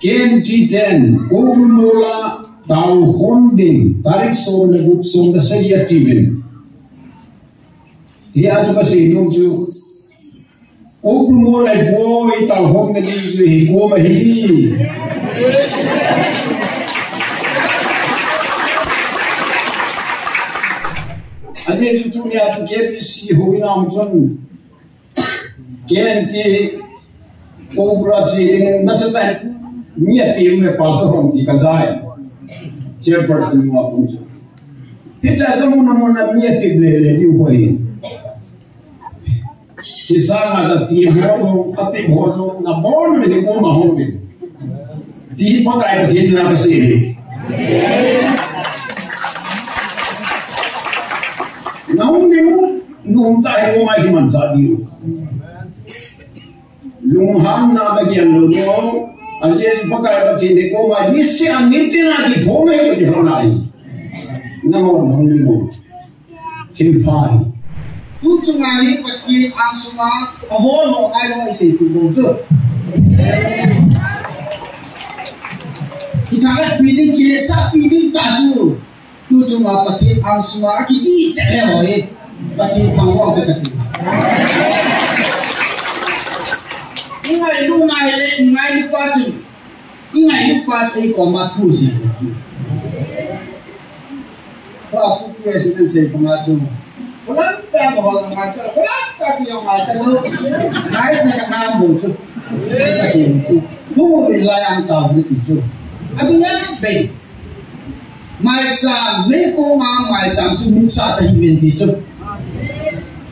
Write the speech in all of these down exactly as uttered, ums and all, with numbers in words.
K N T ten, Koubru Mola, tao khom ding, tarik som le gup, som le sagi ati uvin. Hia chu kasei nom chu, Koubru Mola boi tao khom na ding chu hi kom ahi. Ajeh chu tunia chu K B C houin a um chun, K N T Koubru a che ding nasatah in mi ati um e, Pastor hon ti kajai. Chairperson mo atum chu. Hitia chu mun a mun a mi ati le le diu hoi. Hisanga ta ti ho ho, ati ho ho, na bon me ni ko ma ho me. Ti Pakai Pathen na kasei. Na hung ni mu, nung ta he ko mai ki man sa diu. Lunghanna na gel lou diu. Ajeh chu Pakai Pathen he ko mai ni se a ni ti na ki pho me ko di ho nai. Na ho na hung ni mu. Thil pha hi. Tu chunga hi Pathen angsunga ahol ho ngai lo isei tu bou chu. Kithahat pi ding, kilesah pi ding ta chu. Tu chunga Pathen angsunga akicheh cheh ho hi. Pathen thangvah uve kati. I ngailu ngai le, i ngailu pa chu. I ngailu pa chu ei koma thu sei. Tua pu pi a sin an sei koma chu. Kolang ta ko hol ngai ta, kolang ta chu jong ngai ta lo. Ngai cha ka nam bo chu. Cha ka kem chu. Bu mo bin lai ang ta ni ti chu. Abi ya be. Maicham meikong a maicham chu min sa ta hi ven ti chu.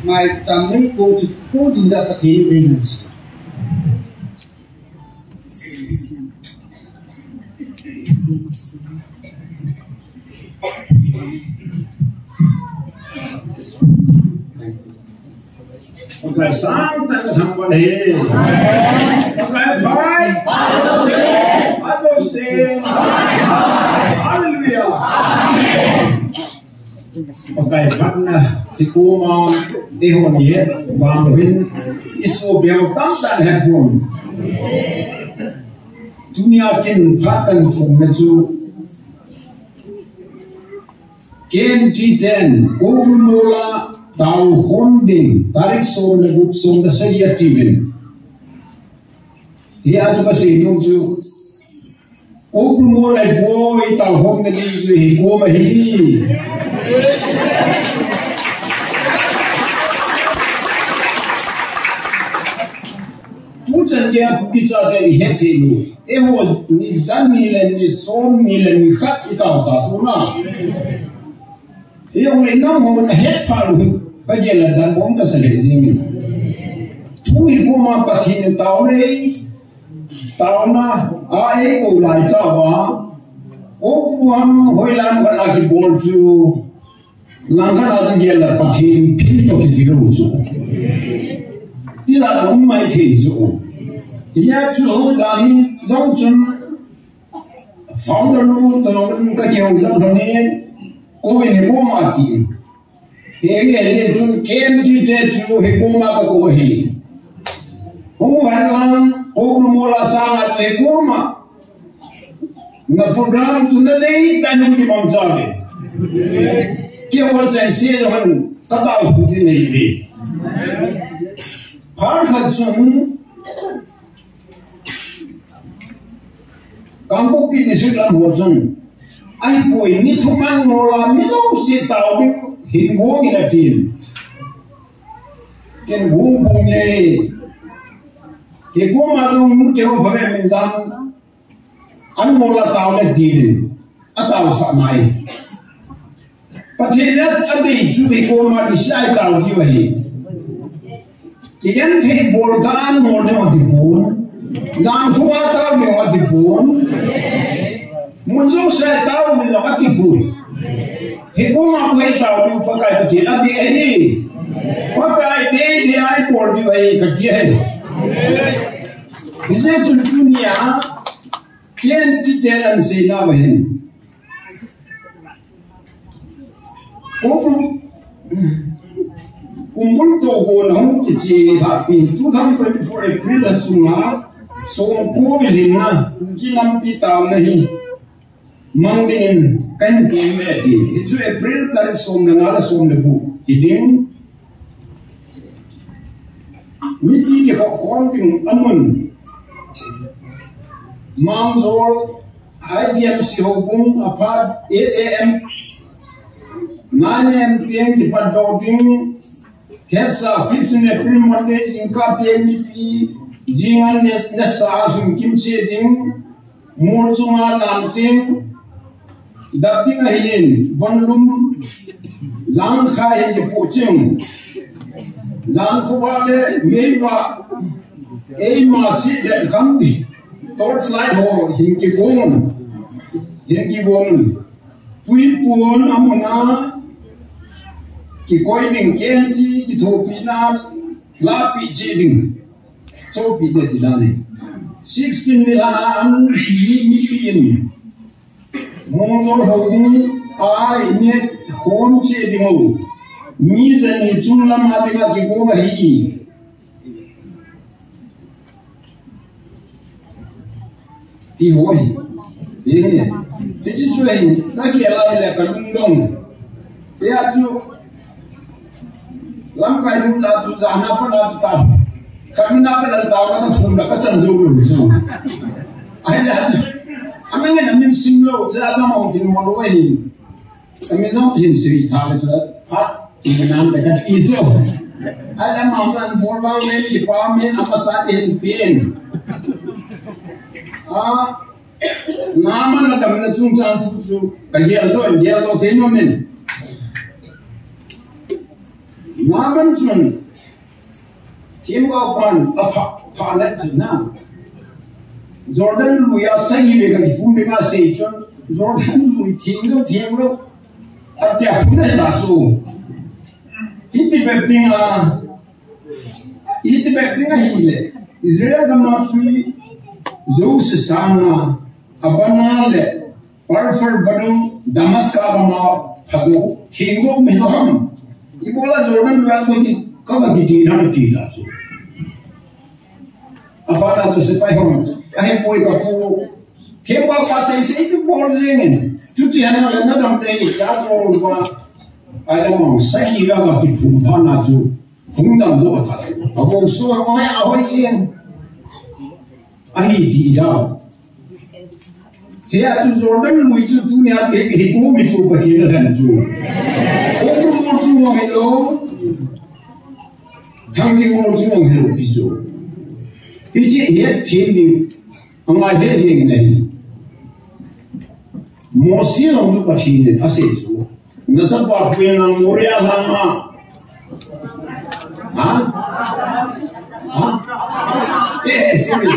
Maicham meikong chu kong ding da Pathen dei ngan si. Pakai sang tah in thangvah hen. Pakai phat. Hallelujah. Pakai phatna, i koma, i hon i het, vang hin, i sopi ho tamtah in het pon. Tunia kin phat kan chom na chu, K N T ten, Koubru Mola, tao khom ding, tarik som le gup, som le sagi ati uvin. Hia chu kasei nom chu, Koubru Mola boi tao khom na ding chu hi kom ahi. Tu chan geiya Kuki chate i het thei lou. Eiho ni jan ni le ni som ni le ni khat i tao ta chu na. Hijongle nangho na het pha lou hi, ka gel a dan bom ka sa le jing in. Thu hi koma Pathen in tao le, taona a eikou lai tao a. Koubru ham hoilam khat a kibol chu. Langkhat a chu gel a Pathen phin toh kiti lou chu. Ti la um mai thei chu. Hia chu ho jani jong chun Founder nu toh ka kihou jat lhon in, kou in hi koma ti. Henge, hijeh chun K M T te chu hi koma ka kou ahi. Hung hen lang, Koubru Mola sanga chu hi koma. Na program chu na nei tah in hung kimang chauve. Kihou chai se jong hen ka tao hu di nei ve. Phat khat chun, Kangpokpi district lam ho chun, ahipoi, mi thumang Mola mi jouse tao ding hin gong in atin. Ken gong ponge. Kei koma jong nute ho phabep in jong, an Mola tao le tin, atao sah nai. Pathen in adei chu hi koma ni sai tao diu ahi. Kigenthei bol tah a an mol ding ati pon. Jan khu a tao ding ati pon. Mun jouse a tao ding ati pon. Hi koma khu hi tao diu Pakai Pathen adei ahi. Pakai dei dei a ibol diu ahi kati ahi. Hijeh chun tunia K N T ten an seina uva hin. Kum, kum bul toh kona hung kiche lhah pen two thousand twenty-four April a sunga, Songko ilinna, Kuki nampi taona hi mang dingin kahin tiem e ati. Hichu April tarik som le nga le som le gup hiding. Mipi kikhop khom ding amun. Mangjol I B M C houbung aphat eight A M, nine A M teng kipatdoh ding. Hetsa fifteen April Monday jingkah teng mipi jinga nesa a lhun kimcheh ding. Mol chunga lam teng dap ding ahin, vonlum jangkha hin kipoh ching. Jangkhovah le meivah eima chih det kham ding. Torchlight ho hin kigong, hin kigong. Tuipon amuna kikoi ding, kenti kithopina lahpeh cheh ding. Chopi de ti dan e. Sixteen ni lhana an mi, mipi in Mangjol houbung a ineh khom cheh ding u. Mi jani chunglam a dinga kigong ahi. Ti ho hi. Hi, hiche chu hi, ka gel a le ka lungdong. Hia chu, lamkai nu la chu jana pa la chu ta. Ka nu na pa la ta, ka thum la ka chan jou lou chu. Ahile chu, amin ngen amin sim lou, chu a jama hung tin mo lou hi. Amin jong thin siri tha le chu, phat, tin nam te ka ti chu. Ahile ma chu an bol vang men, kipa men, amasa hin pen. A, Naaman na damna chungchang thu chu ka gel doh, gel doh thei nom in. Naaman chun, themgao pan apha, pha le chu na. Jordan lui a sagi ve ka kifum ding asei chun, Jordan lui theng lou, theng lou. Atia phun na ta chu. Hiti bep ding a, Hiti bep ding ahile, Israel gam a twi jouse sanga, abana le, Parfar vadung Damaska gam a phajo, theng jo mi lo ham. Ibola Jordan lui a koi ki, ka ga ki din han ti ta chu. Abana chu sepai hon, ahe poi ka pu, themgao pa sei sei tu bol jeng in. Chuti han le na dam dei, ta jo ba. Ai da mang sa hi ga ga ki phum pha na chu. Hung damdoh ta. Abol so a hoi, a hoi jeng. Ahi ti ja. Hia chu Jordan lui chu tunia hi, hi ko mi chu Pathen a lhen chu. Ko ko mo chu mo hello. Thangjing mo chu mo hello pi chu. Hiche hi thim ni. Angai le jeng in ahi. Mosi jong chu Pathen in asei chu. Na chapa puilang Moria lhang a. Ha? Ha? Eh, sorry.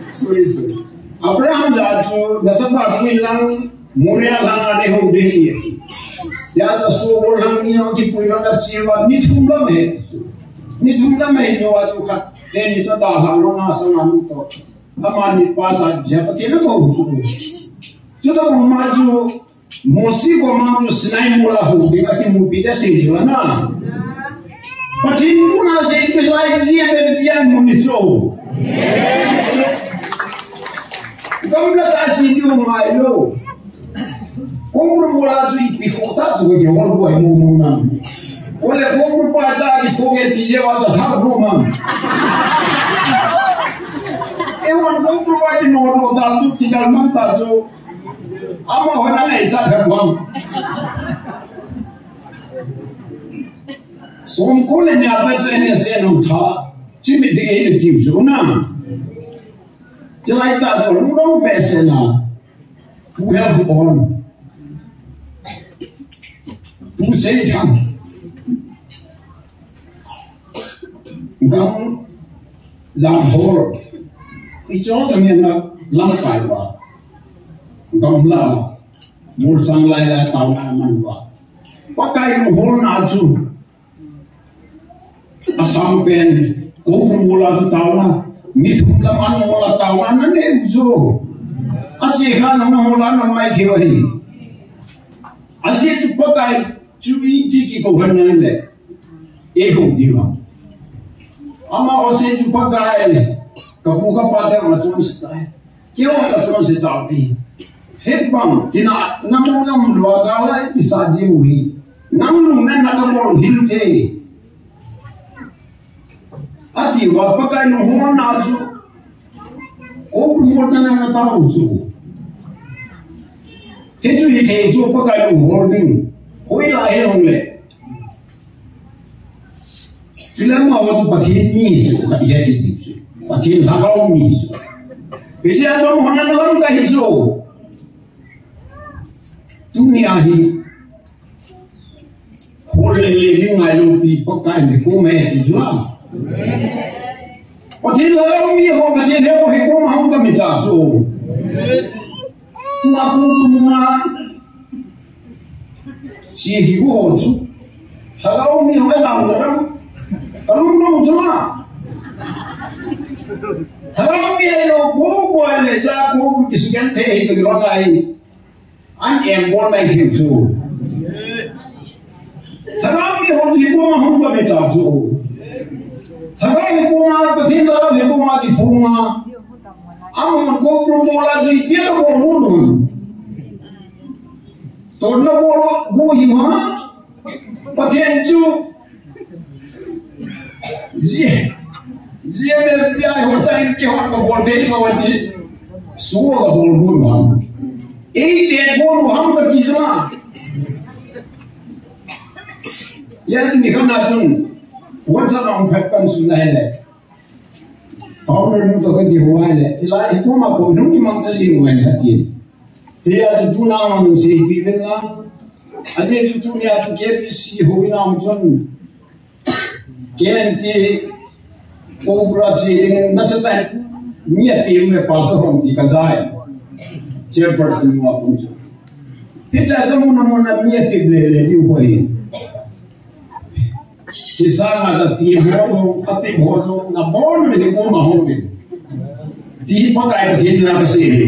Sorry, sorry. Abraham ja chu na chapa puilang Moria lhang a de ho de hi. Ya ta so bol hang ni ki puilang na chi wa ni thum lam he. Ni thum lam he ni wa chu khat. Te ni chu da hang lo na sang a nu to. Amani pa ta ja Pathen a ko chu. Chuta bou ma chu Mosi koma chu Sinai mol a hou ding a kimupi da sei chu na. Pathen thu na sei chu lai ji a be ti a mun ni chu. Gamla ta chi diu ngai lou. Kongru bola chu ipi kho ta chu ke hol boi mo mo nam. Ole kongru pa cha ki kho ke ti ye wa ta tha mo mam. E wan kongru pa ki no no ta chu ki dal man ta chu. Ama ho na ngai cha ka bang. Songko le nia pa chu ene se nong tha. Chi mi de e ni ti chu na. Chi lai ta chu long long pe se na. Pu Helhuon, Pu Seithang, Gam Janghol, hicho tamian na lamkai uva, gamla, molsang lai lai taona man uva. Pakai lungholna chu Asam pen, ko hu mola chu taona, ni thum lam an mola taona, na ne u chu. A che kha na mola na mai thei hi. A che chu Pakai chu i ti ki ko han na le. E ho di wa. Ama o se chu Pakai le. Kapu kapa te ma chun si tai. Kio ka chun si tai. Hibang, tina, namong nam lua ga la, isa ji mu hi. Nang lung na na ka bol hin te. Ati uva Pakai lung hon na chu. Ko ku mo chana na ta u chu. He chu hi the chu Pakai lung hon ding. Hoi la he hong le. Chule amaho chu Pathen mi chu, khat hi ati chu. Pathen lhagao mi chu. Hiche a jong hon na lam ka hi chu. Tuni a hi. Hol le le ni ngai lou pi Pakai mi ko me ti chu a. Pathen lhagao mi ho Pathen he ho hi ko ma hong ka mi ta chu. Tua ko ko ma. Si ki ko ho chu. Hello, mi ho ka dam da dam. Ka lung dong chu ma. Hello, mi hello, ko ko le cha ko ki su kan the hi to ro nai. An em bol nai thiu chu. Hello, mi ho ji ko ma hung ba me ta chu. Hello, mi ko ma Pathen da, mi ko ma ki phung ma. Amahon ko promo la chu ipi a bol mun hun. Tonna bol gu hi ma. Pathen chu. Ye. Ye me pi a ho sa in ke hon ko bol te ko wa ti. Su ko bol mun ma. Ei te bol ham ka ti ma. Ya ni khana chun. WhatsApp ang phat kan su na hele. Founder nu to ka ti ho ai le, hilai hi ko ma ko nung ki mang cha ji ho ai le ti. Hi a chu tuna mang si pi ben la. A je chu tuni a chu K B C ho ina mang chun. K N T ko bra chi na sa ta ni a ti me pastor hon ti ka jai. Chairperson wa pun chu. Hi ta chu mun mun a mi a ti le le ni ho hi. Sisanga ta ti bol, ati bol, na bol, ni ko ma ho ni. Ti Pakai Pathen na ka si ni.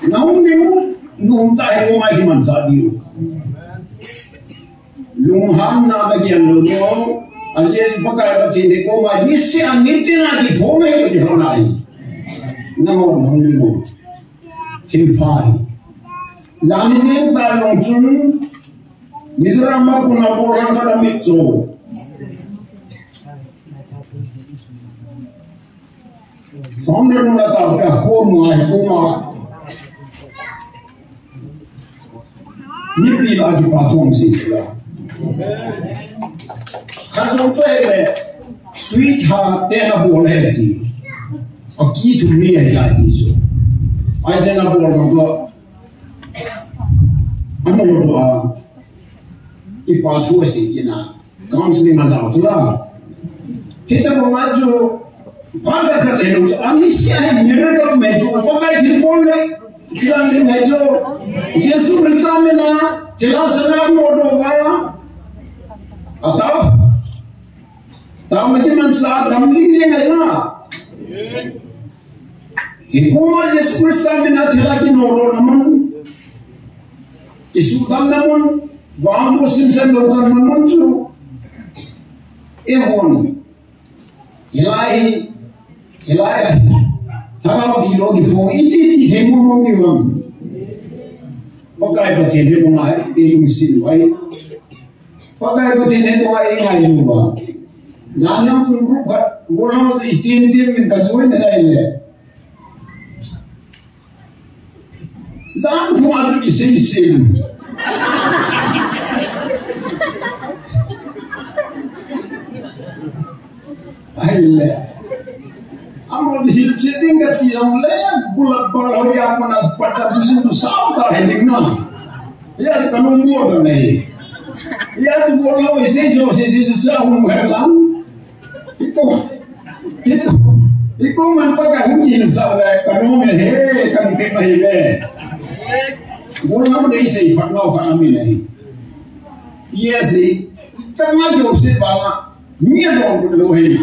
Na hung ni mu, nu ta he ko mai ki man sa di. Lunghan na ka ki an lo ni. A Jesu Pakai Pathen ni ko mai ni si an ni ti na ki pho mai ko ni ho nai. Na ho na hung ni mu. Thilpha hi. Jani jing ta jong chun, Mizoram a kun a bol hang khat a mit chu. Founder nu na ta pe ho mu ai ko ma. Mipi la ki pa thong si la. Khat jong chu le, tui tha te na bol he ti. A ki thum ni ai lai ti chu. Ai te na bol jong ko. Ano lo a. Ipa thu a si kina. Counseling a jao chu la. Hita mo nga chu. Pha ka kha le lo chu. Ani si a hi miracle me chu. Pa kai thi mo le. Kilang thi me chu. Jesu Christa me na. Chila sana mo do ba. Ata. Tama ki man sa dam jing jing ai la. Hi ko ma Jesu Christa mina thila ki no ro na man. Jesu dam na man. Wa mo sim sen lo chan na man chu. E hon. Hilai. Hilai. Tama ki lo ki fo. Iti ti the mo mo mi wa. Pakai Pathen he mo ngai. E lung sin wai. Pakai Pathen he ko ai ngai lu ba. Jan yang chun group khat, go lang tu itim tim min ka sui na dai le. Jan fu a tu isi isi. Ai le. Amo di hil che ding ka ti lam le, bulat bal ho ya ko na pata tu sin tu sao ta he ding na. Ya tu ka no mo da nei. Ya tu ko lo se jo se se sa hung he lam. Iko, iko, iko man pa ka hung yin sa le, ka no me he, ka ni ke ma he le. Mo na mo dei se pa no ka mi nei. Yes, ta ma jo se ba. Mi a dong lo he.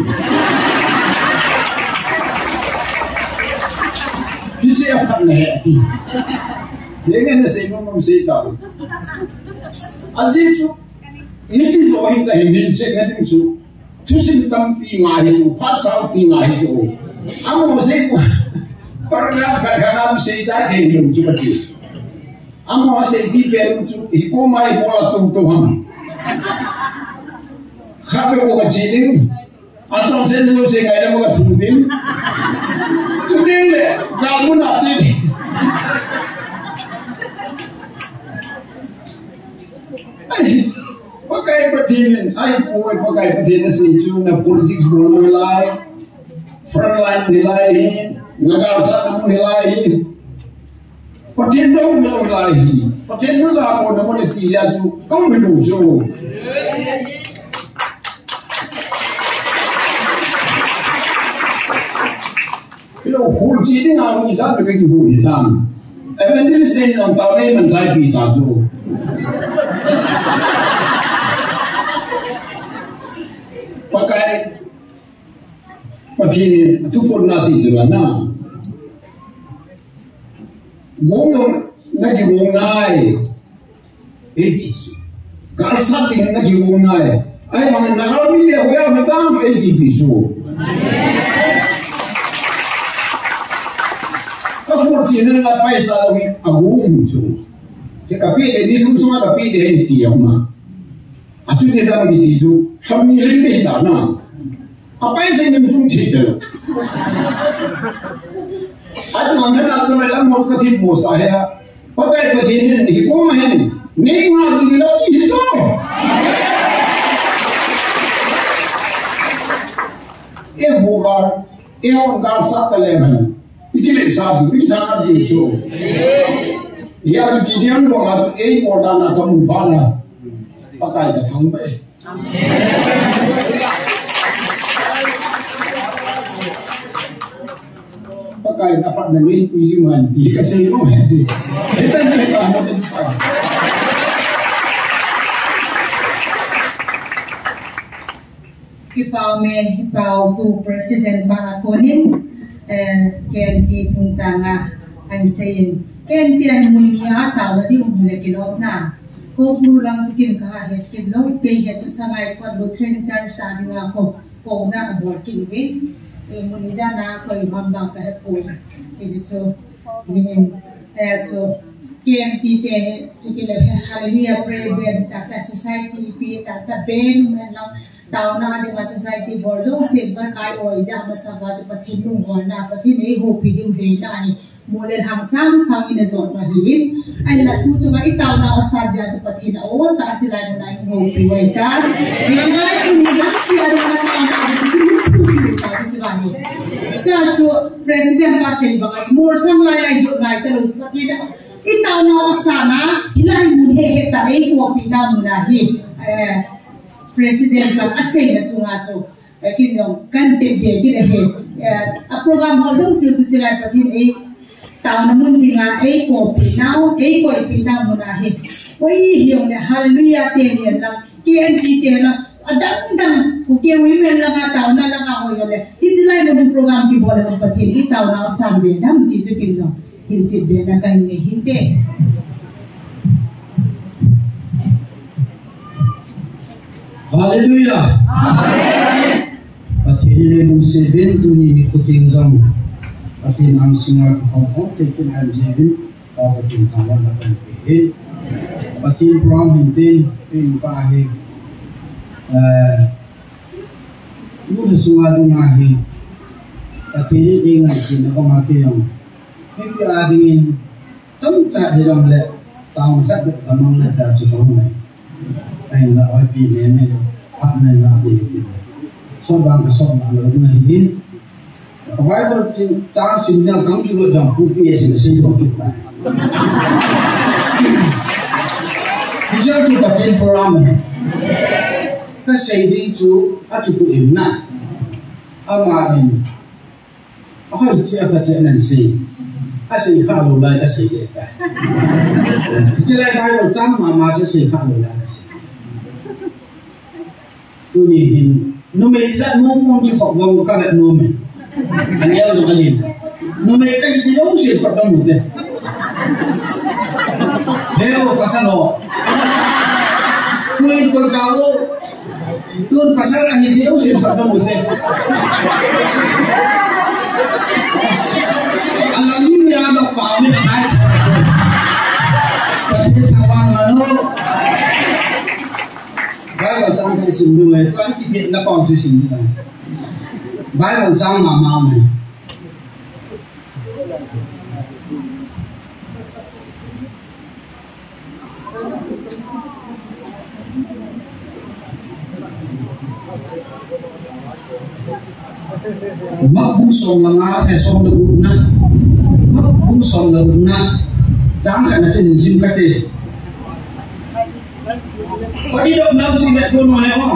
Ki che a khat na he ti. Ye nge na sei nom nom sei ta. A ji chu. Hiti jo hin ta hin hin che na ding chu. Thusim tampi ngai chu, phat sangpi ngai chu. Amaho sei paragraph khat khat a sei chai thei lou chu kati. Amaho sei pi pen chu, hi koma hi bol a tou tou ham. Khat beh ko kache ding. Achung sen lou sei ngai le mo kathum ding. Chuteng le, la mun a che ding. Ai, Pakai Pathen in, ai, oi, Pakai Pathen in asei chu na politics bol lou hilai, front line hilai hi, na galsatna mun hilai hi. Pathen douna hilai hi. Pathen najaona mun ati jeh chu, kaum hilou chu. Hilou, hul chi dinga hung ijat beh kakihu hitam. Evangelist te jong taona iman chaipi ta chu. Pakai, Pathen in athuphonna sei chu la na. Gong jong nagigong nai. Eiti chu. Galsat ding nagigong nai. Ahivangin nagalmi te hoiya na dam eiti pi chu. Ka fortune na paisa lou hi agong chu. Ke kapeh de ni sum sum a kapeh de eiti ya ma. Achu te dam eiti chu. Lham ni ring de hita na. Apaisa in sum thi de. Achu man thana chu mai lam mo ka thi mo sa he. Pakai Pathen in hi koma hin, nei nga jing la ti hi chu. Eiho gal, eiho galsat ta le man. Iti le sa du, iti sa na du chu. Ya chu Gideon banga chu ei bol dan a kamu pa na. Pakai kathangvah e. Pakai in aphatna neipui jing hen ti kasei nom e. Hitan chu ka mo tin pa. Kipah e, kipah tu President pa a konin, eh, K N T chungchang a ahin seiyin. K N T a mun ni a taona ding um le kilom na. Ko pu lang chu kin kahet kit lou, kei hi chu Sangai Kot Lutheran Church a dinga ko, kouna abol kit uvin. Eh, mun ijat a koima bang kahe poi. Hichu, eh, chu K N T te chu kile Hallelujah Prayer Band tah tah society pi tah tah band um hen lang. Taona dinga society bol jouse Pakai oi ja masa va chu Pathen lungholna, Pathen in eihoupi diu deina hi. Mo le lhang sang sang in ajot ma hi. Ahinla tu chunga i taona u asat jeh a chu Pathen a ol tah a chilai mun a eihoupi uve ta. Hiche lai mun hi jong pi a dinga taona a chu chu chu chu chu. Cha chu President pa sei banga chu molsang lai lai jot ngai talou chu Pathen a. I taona u asatna, hilai mun hi hetah a eikoupi nau mun ahi. Eh, President pa aseina chunga chu. Eh, kin jong kan tep be kit ahi. Eh, a program ho jouse chu chilai Pathen in ei taona mun dinga eikoupi nau, eikoipi nau mun ahi. Koi hijongle Hallelujah te hi lang, K N T te lang, adang dang, Kuki women langa taona langa ho jongle. Hiche lai mun program kibol le Pathen in ei taona u asan be dam ti chu kin jong. Hin sit be na kan nei hinte. Hallelujah. Amen. Pathen in eilungset uvin tuni nikho theng jong Pathen angsunga kakhom khom te kin ahin jeh uvin, Pa Pathen thangvahna kahin pe e. Pathen program hin tin, tin pa hi, eh, nu le sunga dinga hi, Pathen in eingaisena banga kei jong, mipi a dingin, Chomcha hijongle, taona khat beh kamang le ta chu kahung nai. Ahinla, oi pi ne ne, phat ne na di di. Sot bang kasot na lou na hi. Bible ching chang sim na kang kigot jong pu pi e sin sei jong kit na. Hiche chu Pathen program e. Kasei ding chu, achu tu in na. Ama in. Ahoi, che a ka che nan sei. Asei kha lou lai kasei le ta. Hiche lai Bible chang mama chu sei kha lou lai kasei. Tuni hin, numei jat mong mong kikhop vang kavet nom e. Aneo jong alin. Numei kahi ti jouse khop kamu te. Heo, pasal ho. Koi, koi ka o. Tun pasal ahi ti u sim khat dong u te. Ala ni ya no pa mi ai sa. Pathen thangvah in umhen. Bible chang khat sim ding e, tua kiti na pau tu sim ding e. Bible chang mama mai. Mark bung som le nga, eh, som le gup na. Mark bung som le gup na. Chang khat na chun sim kate. Koi dok nau chu vet ko no he o.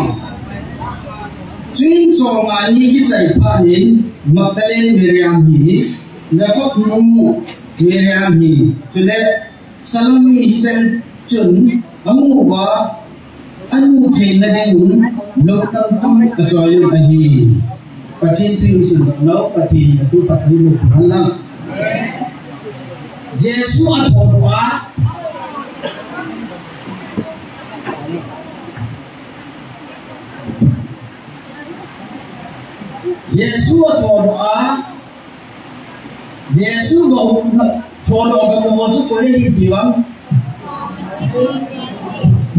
Chuin chom nga ni kichai phat in Magdalene Mariam hi, Jacob nu Mariam hi, chule Salome hi chan chun ahung uva, anu theina dingin lou lampi achoi un ahi. Pathen thu i sim lou, Pathen in athu phatthei boh phat lang. Jesu athot uva. Jesu athot uva. Jesu ga thot uva ga mu chu koi ahi ti vang.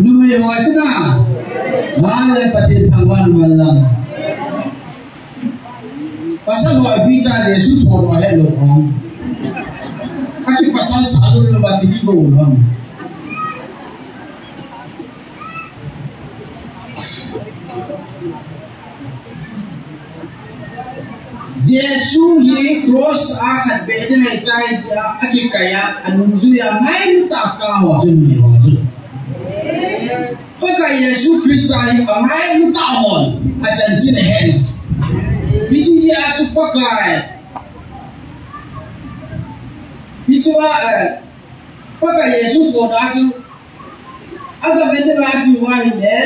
Numei ho chu na. Vale Pathen thangvah in umhen lang. Pasal ho ipi ta Jesu thot uva helou hon. Aki pasal sa lou lou ba ti di go lou. Jesu hi cross a khat beh ding ahitai tia akikai a, anungjui a ngailut tah a kap ho chu numei ho chu. Pakai Jesu Christa hi angailut tah hon achanchin ahen. Hiche jeh a chu Pakai. Hiche a, eh, Pakai Jesu thot a chu. Aga vet ding a chu va hi le.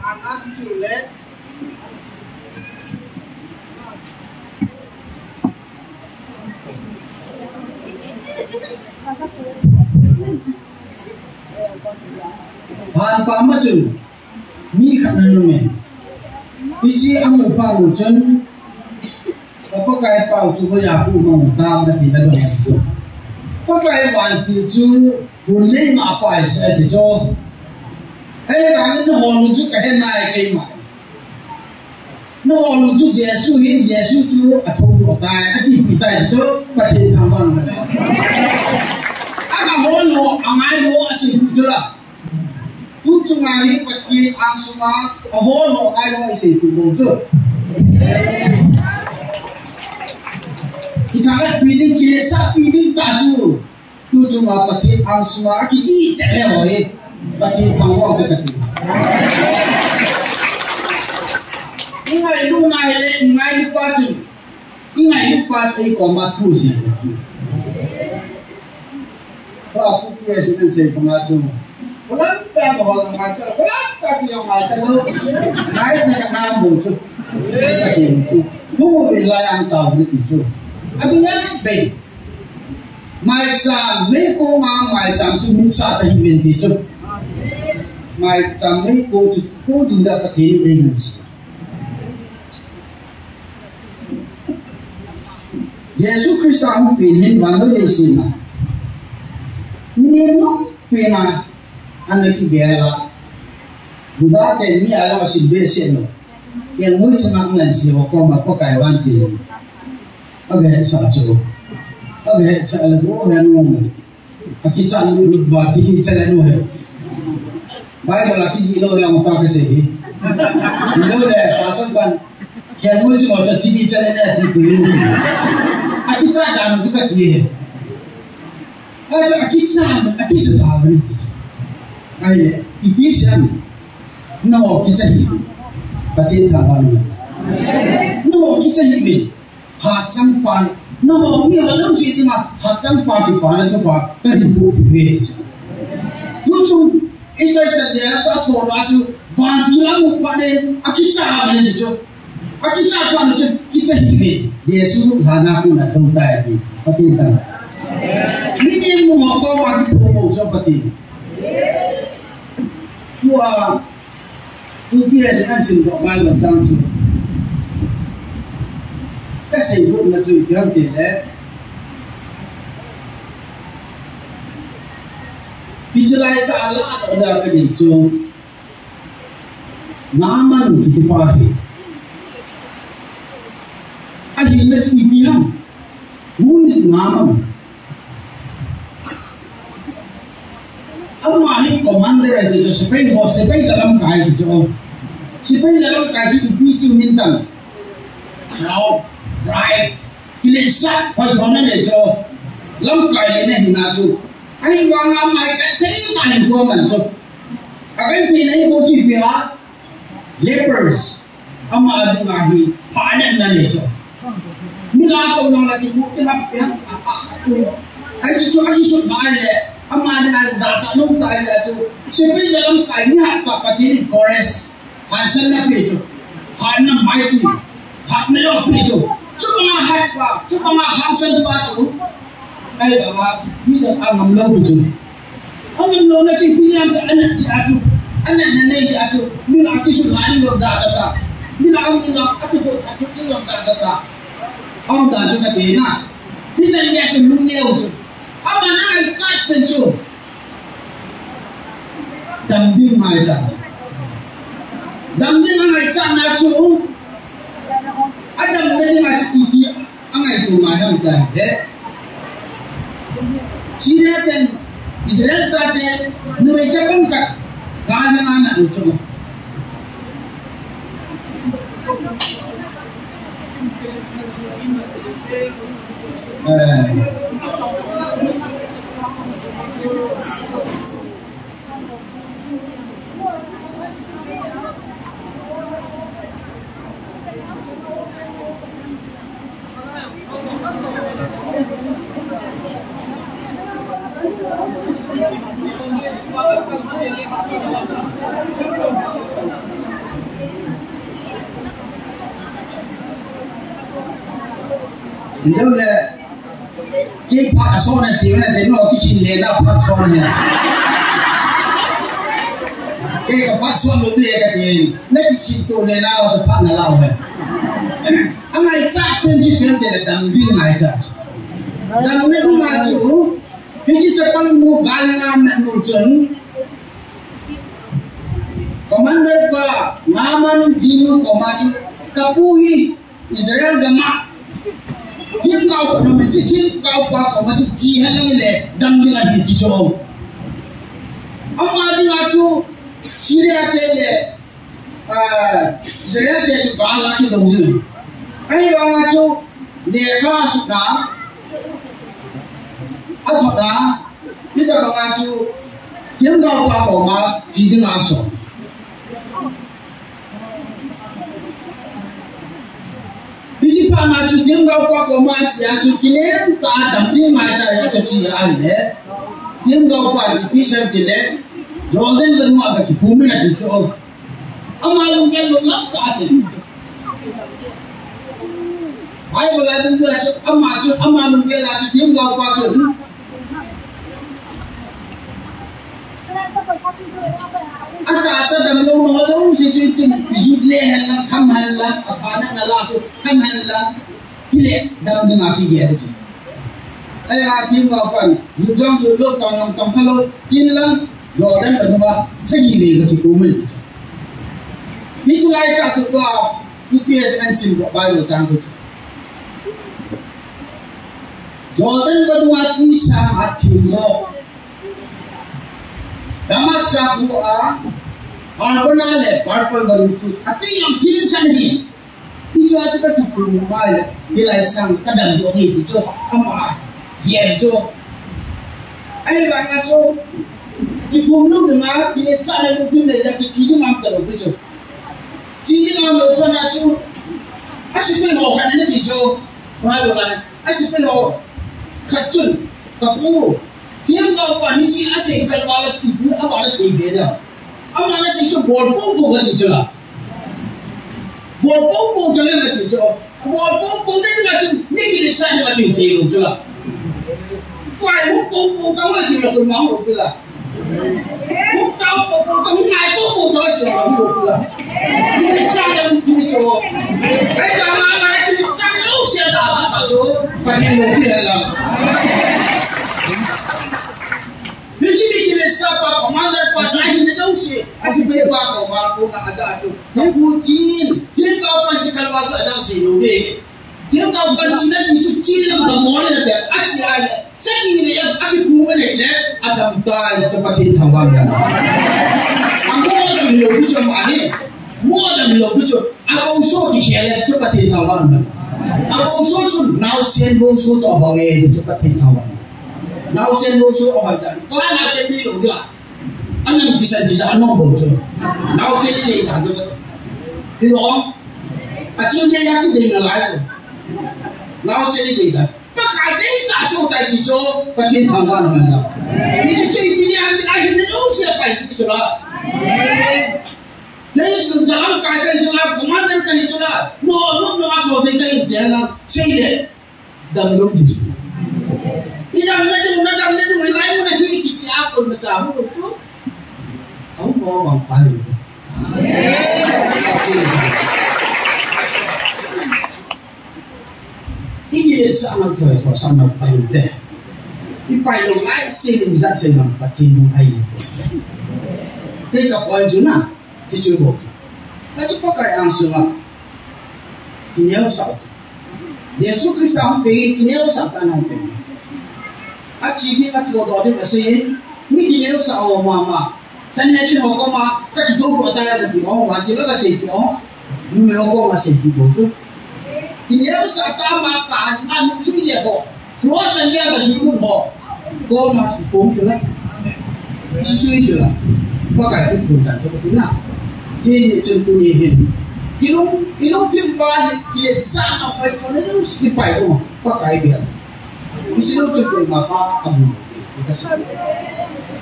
Ana chu le. Van pam a chun mi khat ana um e. Hiche amu phat u chun, ka Pakai pau chu hoiya pu mang tam na ti na dong chu. Pakai vantil chu hun lei ma pai sa ti chu. Hei, vangin na hon chu ka he nai keima. Nahon chu Jesu hin, Jesu chu athou lou tai, atipeh tai chu, Pathen thangvah in umhen. Aga hon lou, angai lou, asei chu la. Tu chunga hi Pathen angsunga, ahon lou, angai lou, asei tu bou chu. Ithalat piding, kilesa piding ta chu. Tu chunga Pathen angsunga akichih chet he ho hi. Pathen thangvah in um kati. I ngailu nahile, i ngailu pa chun. I ngailu pa chun, ei koma thu sei. Pa pu pi a sin an sei koma chu. Kulam pa ko hol ngai ta, kulam pa chu ngai ta lo. Ngai ta ka nam bo chu. Ka ti chu. Bu bi la yang ta ni ti chu. Abi ya be. Maicham meikong a maicham chu mitsa tahih uvin ti chu. Maicham meikong chu kong ding a Pathen in eihil sah. Jesu Christa hung pen hin vannoi leiset a. Mi nunung pen a ana kigel a. Juda te mi a jong asim behseh lou. Ken hoi changa ngan si ho koma Pakai vantil. Aga hetsah chu. Aga hetsah le bo he nu. Akichat lut lut ba thi kichat le nu he. Bible a kijih lou le mo ka ka sei hi. Lou le pastor ban. Ken hoi changa cha thi kichat le ne ti ti nu. Akichat dan chu ka ti he. Acha akichat, akichat ba ni. Ahile, ipi siam. Nangho kicha hih. Pathen thangvah in. Nangho kicha hih uvin. Hachang pa. Nangho mi ho jouse dinga hachang pa kipana thupha kahin boh peh uve. Tuchung Easter Sunday a chu athou a chu vantil a amu phat in akicha uvin chu. Akicha phat in chu kicha hih uvin. Jesu lhan a kon athou tai ti. Pathen thangvah. Mi ni mu ho koma kithou bou chu Pathen. Tua Tupi a sin an simdoh Bible chang chu. Ka seidoh na chu ipi ham ti le. Hiche lai tah a la a doh na ka nei chu. Naaman kiti pa hi. Ahina chu ipi ham. Who is Naaman? Ama hi commander ahi chu, sepai ho, sepai jalamkai ahi chu. Sepai jalamkai chu ipi ti min tam. Rao, rai, kiletsah, hoi thona le chu. Lamkai le na hina chu. Ahivanga ama hi kathei tah in ko man chu. Akan thei na hi ko chu ipi ham. Lepers. Ama dinga hi phatna nei chu. Mi la to nang la ti ku ti la pi ha a pha tu. Ahi chu chu ahi sut ba le. Ama dinga jachat nom ta le chu. Sepai jalamkai mi hat ta Pathen in Kores. Hansanna pe chu. Hanna mai ti. Hatna jong pe chu. Chubanga hat pa. Chubanga hansan pa chu. Ahivanga, mi dang angam lou chu. Angam louna chu ipi ham ti, anat ti a chu. Anatna nei ti a chu. Mi la kisu lha ni lou da cha ta. Mi la ang ni la, atu ko, atu ni lou da cha ta. Ang da chu ka te na. Hichan nia chu lungneo chu. Ama na ngaichat pen chu. Dam ding ngaichat. Dam ding ngaichat na chu. Adam na ding a chu ipi. Angai tu mai ham ta he. Syria ten Israel chate numei chapang khat kana ana u chu. Eh. Ndeule. Kei phat ason a ti na, te no kikhin le na phat son he. Kei ka phat son lou le ka ti. Na kikhin to le na phat na lau he. Angaichat pen chu pen te le dam ding ngaichat. Dam na ding a chu, hiche chapang nu gal nga na nu chun. Commander pa, Naaman jinu koma chu, ka pu hi, Israel gam a, themgao khat aum in, themgao pa koma chu, che hen lang le, dam ding ahi ti chu. Ama dinga chu, Syria te le, ah, Israel te chu, gal a kidou jing. Ahivanga chu, lekha asutna, athotna, hitabanga chu, themgao pa koma, che dinga asol. Hiche phat na chu themgao pa koma che a chu kinem tah a dam ding ngaicha a chu che a ahile. Themgao pa chu ipi asei em tile. Jordan vadung a kakikhum in ati chu. Ama lunggel lunglam tah a asei. Bible a ding chu ama chu ama lunggel a chu themgao pa chu. Atahsa damlou ho jouse chu itin, ijut le hen lang, kham hen lang, apha natna lah a chu kham hen lang, hile dam dinga kigel chu. Ahia themgao pan, jut jong jut lou, tong jong tong kha lou, chen lang, Jordan vadung a, sagi le kakikhum in. Hiche lai tah chu tua, U P S man simdoh Bible chang chu. Jordan vadung a twisang a thim jo. Damascus kho a, Arbona le Purpura vadung chu, atwi lam thim san hi. Hichu a chu kakikhum mai le, hilai sang kadam doh nge ti chu, ama, yen chu. Ahivanga chu, kikhum lou dinga, kingetsahna lungthim le, ya chu che ding ngam talou ti chu. Che ding ngam lou phat na chu, asepai ho khat in ati chu, Bible a, asepai ho khat chun, ka pu, themgao pa hiche asei kal val a, ipi ava asei be da. Ama asei chu bol pou pou kati chu la. Bol pou pou kati chu la. Bol pou pou kati chu, ni kile cha ni chu te lo chu la. Pai hung pou pou kati chu la, ko ma ho chu la. Hung tao pou pou kati, ngai pou pou kati chu la, ho chu la. Ai, ta ma, ma, tu, sa, lo, sia, ta, ta, ta, tu. Pathen loupi hen lang. Hiche mi kiletsah pa, commander pa, ahin na dong si. Asepai pa, commander pa, ada tu. Napu chin. Tin pa, pa, si kalwa, ada si, lo, be. Tin pa, pa, si, na, ti, chu, chin, lang, ba, mo, na, da, asi, ai. Chaki ni le, a kipu ma le le, a dam tai, chu Pathen thangvah in. A mo dam lou pi chu ama hi. Mo dam lou pi chu. A bou so kikhel le, chu Pathen thangvah in. A bou so chu, naosen bou so toh bang e, chu Pathen thangvah in. Naosen bou so a hoi dan. Ko naosen mi lou dia. A nam kisan kisa a nom bou chu. Naosen ni le dan chu. Hilou. A ching ke ya ki dei na lai chu. Naosen ni dei dan. Pakai dei ta so tai ti chu, Pathen thangvah in lang. Ni chu chu ipi ham, ahin na dong sia pai ti chu la. Dei kun jalan kai kai chu la, commander kai chu la. No, no, no, aso dei kai ti la. Sei le. Dam lou ti chu. I dam na dong, na dam na dong, lai na hi ki ti a kon ma cha hu chu. Au mo wang pai. I kiletsah nau, thoisah nau, pai inte. I pai lou lai, sei lou jat sei nau, Pathen nung ai le. Kei ka point chu na, ti chu bou. Ka chu Pakai angsunga kineosah. Jesu Christa hung peng, kineosah ta nau peng. Athi ding, athodoh ding asei in, mi kineosah ho mama. Sanhedrin ho koma, ka kithopeh tai ati ho, vati la ka seipeh ho. Numei ho koma seipeh bou chu. Kineosah ta ma ka, a nung sui le ho. Cross a lia ka chu mun ho. Koma kipom chu la. Sui chu la. Pakai tu kun tan chu ka tu na. Ti ni chun tuni hin. Ilung, ilung thim pa ni kiletsah a hoi ko ni lu si pai ko. Pakai bia. Isi lo chu koima pa amu. Ka sa.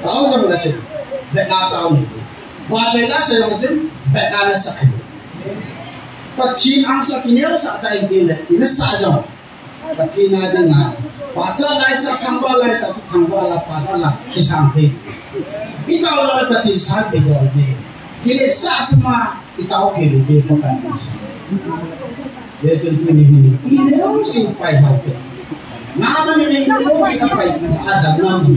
Tao jong la chu. Vetna tao ni. Ba chai la sa jong chu. Vetna la sa. Pathen angsunga kineosah ta in le. Ina sa jong. Pathen a dinga. Pachat la sa, thangvah la sa, thangvah la, pachat la. Kisang thei. I tao la Pathen sang thei dol thei. Kiletsah puma. I tao kei lou ding Pakai. Ve chun tuni hin, i ne lou si pai hao te. Naaman ne ne lou si pai, a dam na mu.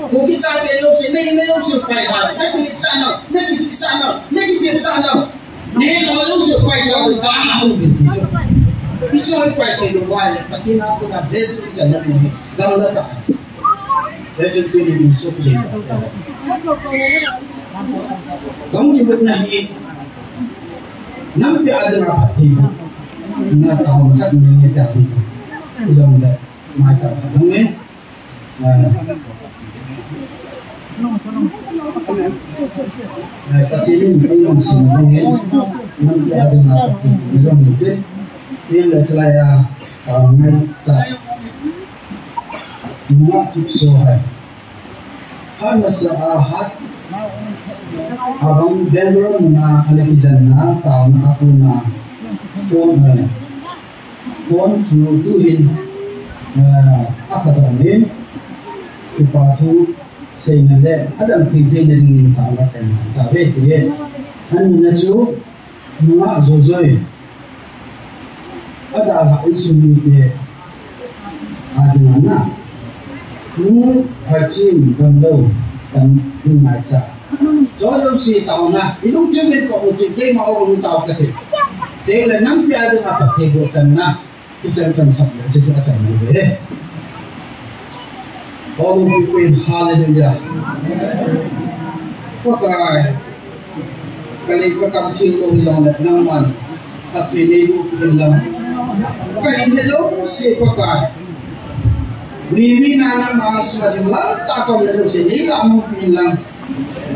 Kuki chate lou si, ne ne lou si pai hao. Ne kiletsah nau, ne kisihsah nau, ne kitiepsah nau. Ne lou lou si pai hao, ka na mu. I chu pai kei lou va le, Pathen a kona blessing chan na mu. Gam la ta. Ve chun tuni min suk le. Gam ki buk na hi. Nampi a dinga Pathen. Na tao sak ni ta. Ilong le. Mai ta. Nang e. Ah. Ah, Pathen in ilong sin nang e. Nampi a dinga Pathen. Ilong ni te. Yen le chalai a. Tao ngai cha. Nungah kipso hai. Hat masa a hat. Abang Bangalore muna ana kijanna taona apuna. Phone, eh, phone chu tuhin, eh, akadong in. Kipa thu seina le adang thei theina dingin taona kahin sa ve ti e. Anina chu Nungah Joijoi. Adalhah insung mite a dinga na. Nu Hachin damlou tam ding ngaicha. Joijoi si taona. Ilungthim in kop u tin keima o hung tao kate. Tele nampi a dinga kathei bochanna. Ichan kan sap le, chu chu achan le. Hallelujah. Pakai. Ka lei ka kam thil lo hi jong le nangman. Ka pe nei lo kin lang. Ka in le lo se Pakai. Ni ni na nangma sma jong la ta kam le lo se nei la mo kin lang.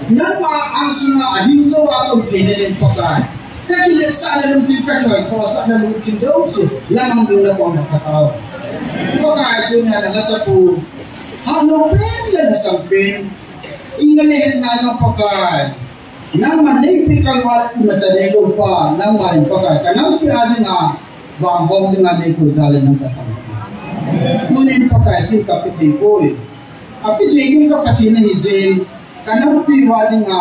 Nangma angsunga ahin jou a ka um thei le leng Pakai. Ka kiletsahna lungthim ka thoisahna lungthim jouse. Lamang ding na koma ka tao. Pakai tunia na la chapu. Hahno pen le na sang pen. Chingna le hetna jong Pakai. Nangma neipe kalval imacha neilou pa. Nangma in Pakai ka nampi a dinga. Vanghom dinga neikoi jal le nang ka tao. Tunin Pakai kin ka pe thei poi. Ape thei ding ka Pathen ahi jeh in, ka nampi uva dinga,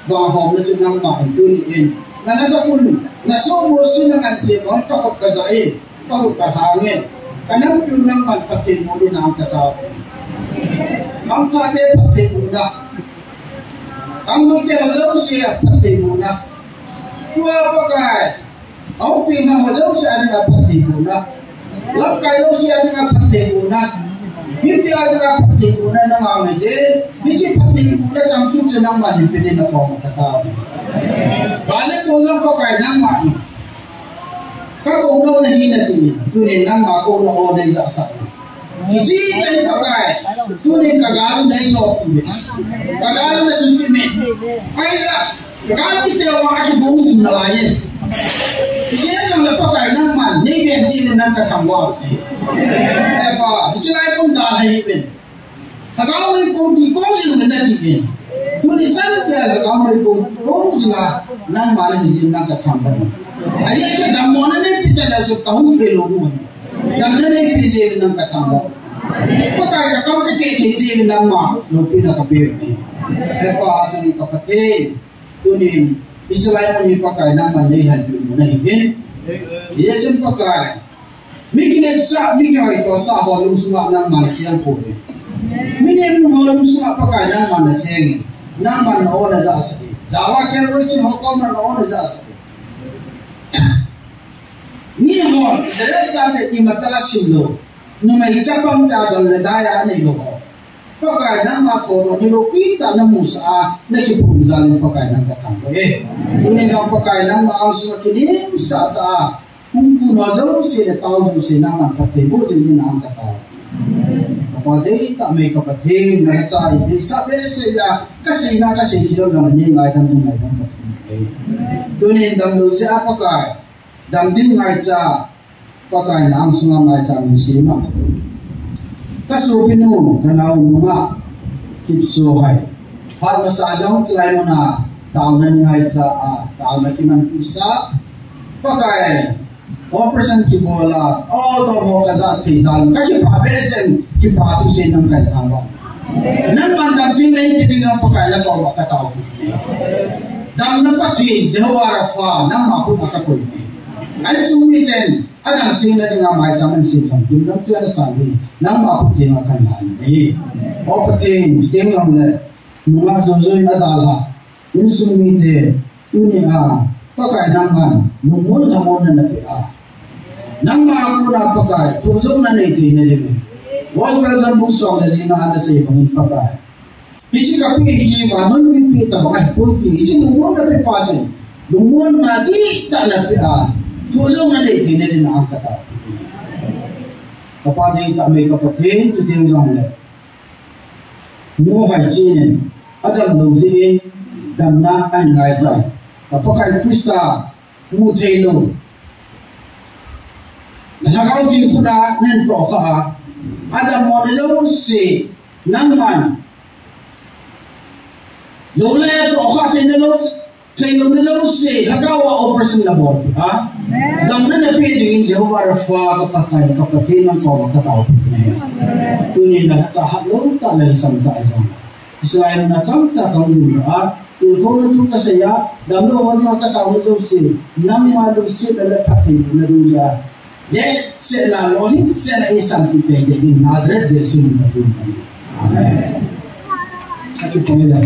vanghomna chu nangma ahi tunin, Nana ja pun, na so mo si na ngan se bang ka khut ka ja e, ka khut ka hang e. Ka nam tu nang man phatthei mo di nang ka ta. Mang tha te phatthei mo na. Ang mo te lo si a phatthei mo na. Tua Pakai. Au pi na mo lo si a ni a phatthei mo na. Lamkai lo si a dinga phatthei mo na. Mipi a dinga phatthei mo na nang a me de. Hiche phatthei mo na chang tu che nang man pe de na ko ka ta. Bale ko na Pakai nang man. Ka ko na na hi na tu ni. Tu ni nang ma ko na o de ja sa. Hiche ka Pakai. Tu ni ka ga lu na so tu ni. Ka ga lu na su tu ni. Ai la. Ka kite wa a kibong jing na lai e. Ije jong le Pakai nang man, nei ben ji le nang ka thang wa. E pa, hiche lai kum da hai ben. Ka ga mai kum ti kong jing na ti ben. Tuni chan ke la ka mai kum kong jing a, nang man jing nang ka thang wa. Ai che dam mo na nei pi ta la che ka hung thei lou mo. Dam na nei pi je nang ka thang wa. Pakai ka kam ke ke ke je nang ma, lou pi na ka pe. E pa, a che ni ka Pathen. Tunin, Israel mun hi Pakai nang man nei han pi mun ahi hin. Hiche chun Pakai. Mi kinepsa, mi kihoitosa ho lungsunga nang man cheng poi. Mi nemu ho lungsunga Pakai nang man na cheng. Nang man na o na ja sa e. Java ke loi chin ho ko man na o na ja sa e. Mi ho, Israel chan te ima chala sim lou. Numei chapang ta don le daya nei lou ho. Pakai nang ma thou ni lou pi ta na mu sa a, na kiphun jal in Pakai nang ka thang e. Tuni nang Pakai nang ma ang sa kinim sa ta. Hung ku na jouse le tao jouse nang man phatthei mo jing ni nang ka ta. Ka pa dei ta me ka Pathen na cha i dei sa be se ya, ka sei na ka sei ki lo na ni ngai dam ni ngai dam ka thang e. Tuni dam lou se a Pakai. Dam ding ngaicha, Pakai na ang sunga ngaicha mi sima. Ka sopinu, ka nao nunga, kipso hai. Phat masa jong chulai muna, taona ngaicha a, taona kiman pisa. Pakai, operation kibol a, o to mo ka ja thei jal, ka kipa be sen, kipa thu sen nang kai thang ba. Nang man dam thei nei ti ding a Pakai na ko ka tao. Dam na Pathen, Jehovah Rapha, nang ma khu ka koi. Ai sung miten, a dam thei na ding a mai cham an sin dam, dam thei na sa ding, nang ma khu thei na kan na ni. O Pathen, thei nang le, nunga jo jo na da la, insung mite, tuni a, Pakai nang man, lungmon thamon na na pe a. Nang ma khu na Pakai, thu jong na nei thei na ding. Gospel jong bung song le li na na sei bangin Pakai. Hiche ka pi hi vannoi mipi tabang ahi poi ti, hiche lungmon na pi pa chun, lungmon na dihtah na pi a, thu jong na nei thei na ding a ka ta. Ka pa dei ta me ka Pathen, chu ding jong le. Nu hai chinin, adam lou jeh in, damna ahin ngaicha. Ka Pakai Christa, mu thei lou. Na lhagao thingphung a nan tohkha a. Adam mo na jouse, nang man. Lou le tohkha thei na lou, thei lou na jouse, lhagao a operation na bol. Ha? Damna na pe ding in Jehovah Rapha ka Pakai, ka Pathen nang koma ka tao. Tunin na cha hat lou ta na sam ta jong. Israel na chang cha ka hung ding a, tu ko na tu ka sei a, dam lo ho na ka tao lo si, nang ma lo si na le phat thei na lo ya. Ye se na lo ni se na isam tu te de Nazareth Jesu na tu. Amen. Aki pong le.